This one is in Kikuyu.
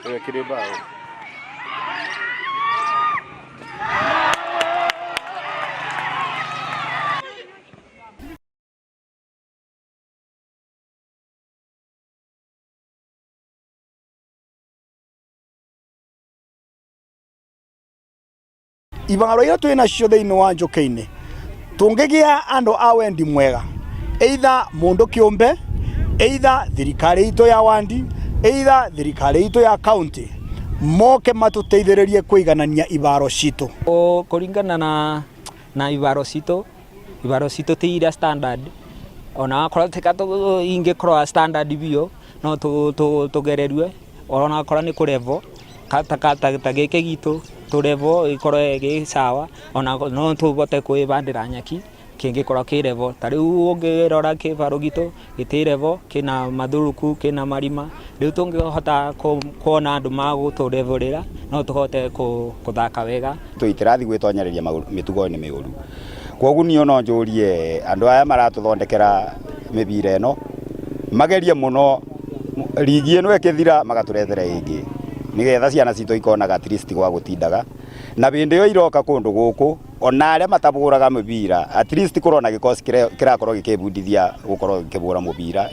Ĩkĩrĩ mbaũ. Ibang'aro iria twĩ nacio thĩinĩ wa njũkĩ-inĩ tũngĩgĩa andũ a wendi mwega, either mũndũ kĩũmbe, either thirikari itũ ya wandi, either thirikari itũ ya county, moke matũteithĩrĩrie kũiganania ibaro citũ. Kũringana na ibaro citũ, ibaro citũ ti iria standard, ona akorwo ti ingĩkorwo standard biũ, no tũgererio ona akorwo nĩ kũ level ta gĩkĩ gitũ tũ level ĩkorwo ĩ sawa, ona no tũhote kwĩbandĩra nyeki kĩngĩkorwo kĩ level. Ta rĩu ũngĩrora kĩbaro gitũ gĩtĩ level, kĩna mathuruku, kĩna marima, rĩu tũngĩhota kuona andũ magũtũ level ĩra no tũhote kũthaka wega. Tũitirathi gwĩtonyereria mĩtugo-inĩ mĩũru. Kwoguo niĩ no njũrie andũ aya maratũthondekera mĩbira ĩno magerie mũno rigi ĩno ĩkĩthira magatũretera ĩngĩ nĩgetha ciana citũ ikonaga at least gwa gũtindaga na hĩndĩ ĩyo iroka kũndũ gũkũ ona arĩa matabũraga mĩbira at least kũrona gĩkosi kĩrakorwo gĩkĩbundithia gũkorwo gĩkĩbũra mũbira.